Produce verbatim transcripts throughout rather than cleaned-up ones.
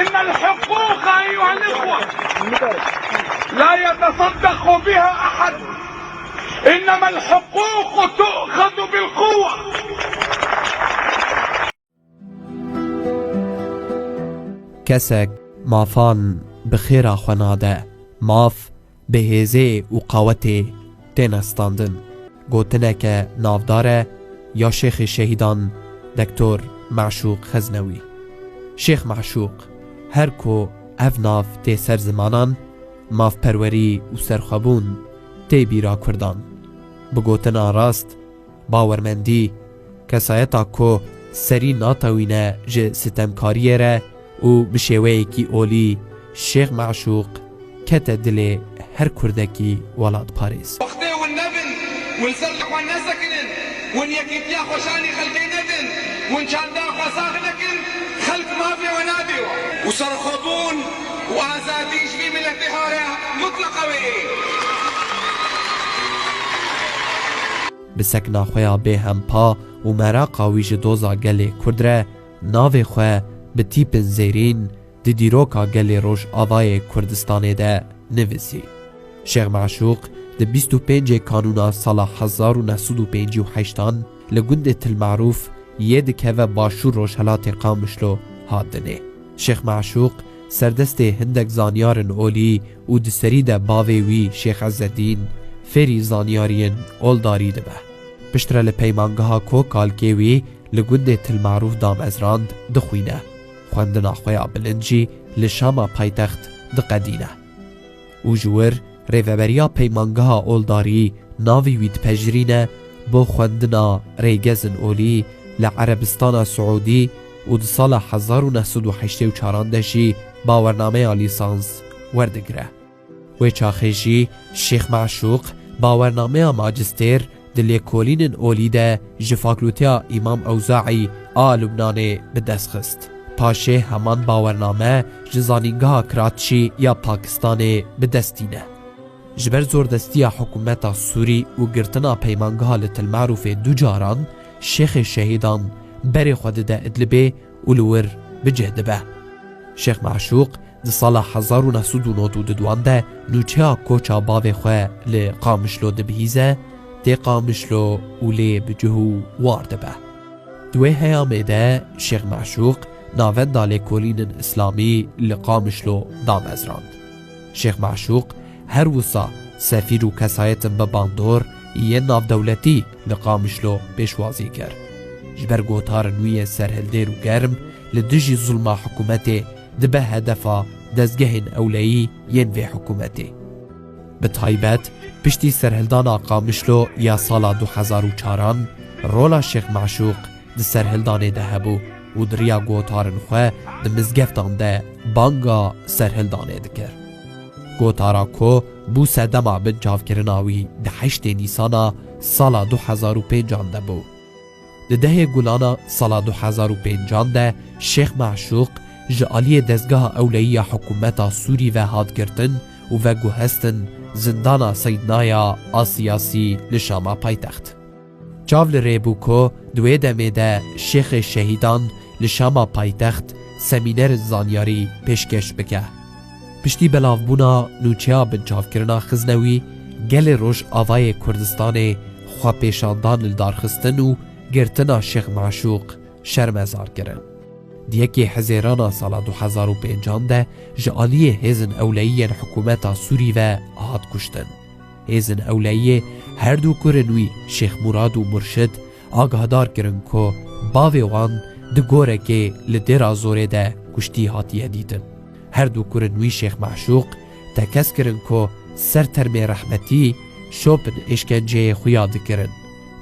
إن الحقوق أيها الإخوة لا يتصدق بها أحد، إنما الحقوق تؤخذ بالقوة. Kesek mafan bi xêra xwe nade. Maf bi hêzê û qawetê têne standin. Gotineke navdar e ya Şêxê Şehîdan Dektor Meşûq Xeznewî. Şêx Meşûq, her ku ev nav tê ser zimanan, mafperwerî û serxwebûn tê bîra Kurdan. Bi gotina rast, bawermendî, kesayeta ku serî natewîne ji sitemkariyê re û bi şêweyekî olî Şêx Meşûq kete dilê her Kurdekî welatparêz. Wextê hûn nebin, hûn ser li xwe nesekinin, hûn yekîtiya xweşanî xelkê nedin, hûn çanda xwe sax nekin, xelk mafê we nade we. Û serxwebûn û azadî ji vî miletê hare mutleqa wê ê. Bi sekna xwe ya bêhempa û meraqa wî ji doza gelê Kurd re navê xwe bi tîpin zêrîn di dîroka gelê Rojavayê Kurdistanê de nivîsî. Şêx Meşûq di bîst û pêncê Kanûna sala hezar û neh sed û pêncî û heştan li gundê Til Merûf yê dikeve başûr rojhelatê Qamişlo hat dinê. Şêx Meşûq serdestê hindek zanyarên olî û di serî de bavê wî Şêx Ezzedîn fêrî zanyariyên oldarî dibe. Piştre li peymangeha ku kalkê wî li gundê Til Merûf damezrand dixwîne, xwendina xwe ya bilind jî li Şama paytext diqedîne. Û ji wir rêveberiya peymangeha oldarî navê wî dipejirîne bo xwendina rêgezin olî li Erebistana Siûdî û di sala hezar û neh sed û heştê û çaran de jî bawernameya lîsans werdigire. Wê çaxê jî Şêx Meşûq bawernameya macistêr di lêkolînên olî de ji Fakulteya Îmam Ewzaî a Lubnanê bi dest xist. Paşê heman bawername ji Zanîngeha Kratçî ya Pakistanê bi dest tîne. Ji ber zordestiya hikûmeta Sûrî û girtina peymangeha li Til Merûfê du caran Şêxê Şehîdan berê xwe dide Idlibê û li wir bi cih dibe. Şêx Meşûq di sala hezar û neh sed û nod û duduan de nûçeya koça bavê xwe li Qamişlo dibihîze, tê Qamişlo û lê bi cih û war dibe. Di wê heyamê de Şêx Meşûq navenda lêkolînên îslamî li Qamişlo damezrand. Şêx Meşûq her wisa sefîr û kesayetin bi bandor yên navdewletî li Qamişlo pêşwazî kir. Ji ber gotarên wî yên serhildêr û germ li dijî zulma hikûmetê dibe hedefa dezgehên ewleyî yên vê hikûmetê. Bi taybet piştî serhildana Qamişlo ya sala du hezar û çaran rola Şêx Meşûq di serhildanê de hebû û di riya gotarên xwe di mizgeftan de banga serhildanê dikir. Gotara ku bû sedema binçavkirina wî di heştê Nîsana sala du hezar û pêncan de bû. Di dehê Gulana sala du hezar û pêncan de Şêx Meşûq ji aliyê dezgeha ewleyî ya hikûmeta Sûrî ve hat girtin û veguhestin zindana Seydnaya a siyasî li Şama paytext. Çav li rê bû ku di wê demê de Şêxê Şehîdan li Şama paytext semînerên zanyarî pêşkêş bike. Piştî belavbûna nûçeya binçavkirina Xiznewî, gelê Rojavayê Kurdistanê xwepêşandan li dar xistin û girtina Şêx Meşûq şermezar kirin. Di yekê Hezêrana sala du hezar û pêncan de ji aliyê hêzên ewleyî yên hikûmeta Sûrî ve hat kuştin. Hêzên ewleyiyê her du kurên wî Şêx Murad û Murşid agahdar kirin ku bavê wan di gorekê li Dêra Zorê de kuştî hatiye dîtin. Her du kurên wî Şêx Meşûq tekez kirin ku ser termê rehmetî şopin êşkenceyê xuya dikirin.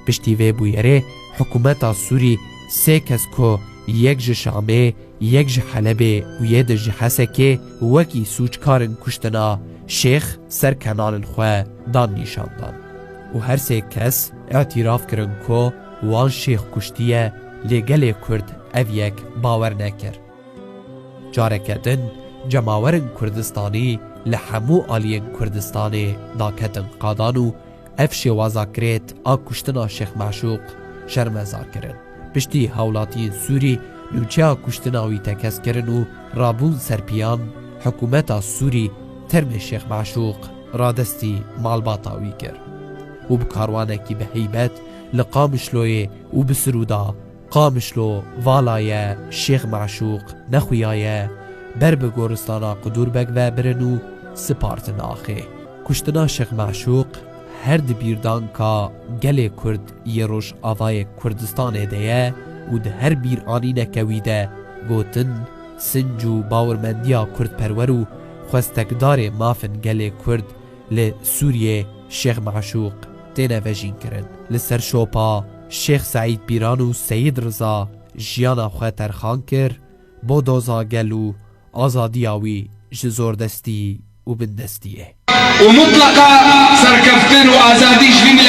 Piştî vê bûyerê hikûmeta Sûrî sê kes ku yek ji Şamê, yek ji Helebê û yê din ji Hesekê wekî sûckarên kuştina şêx ser kenanên xwe dan nîşandan û her sê kes îtîraf kirin ku wan şêx kuştiye, lê gelê Kurd ev yek bawer nekir. Careke din cemawerên Kurdistanî li hemû aliyên Kurdistanê daketin qadan û ev şêwaza kirêt a kuştina Şêx Meşûq şermezar kirin. Piştî hawlatiyên Sûrî Nûçeya kuştina wî tekez kirin û rabûn ser piyan, hikûmeta Sûrî termê Şêx Meşûq radestî malbata wî kir û bi karwanekî bi heybet li Qamişloyê û bi sirûda Qamişlo vala ye, Şêx Meşûq nexuya ye, ber bi goristana Qudûrbeg ve birin û spartin axê. Kuştina Şêx Meşûq her di bîrdanka gelê Kurd yê Rojavayê Kurdistanê de ye û di her bîranîneke wî de gotin, sinc û bawirmendiya kurdperwer û xwestekdarê mafên gelê Kurd li Sûriyê Şêx Meşûq têne vejînkirin. Li ser şopa Şêx Seîd Pîran û Seyîd Riza jiyana xwe terxan kir, bo doza gel û azadiya wî ji zordestî û bindestiyê. û mutleqa serkeftin û azadî ji vî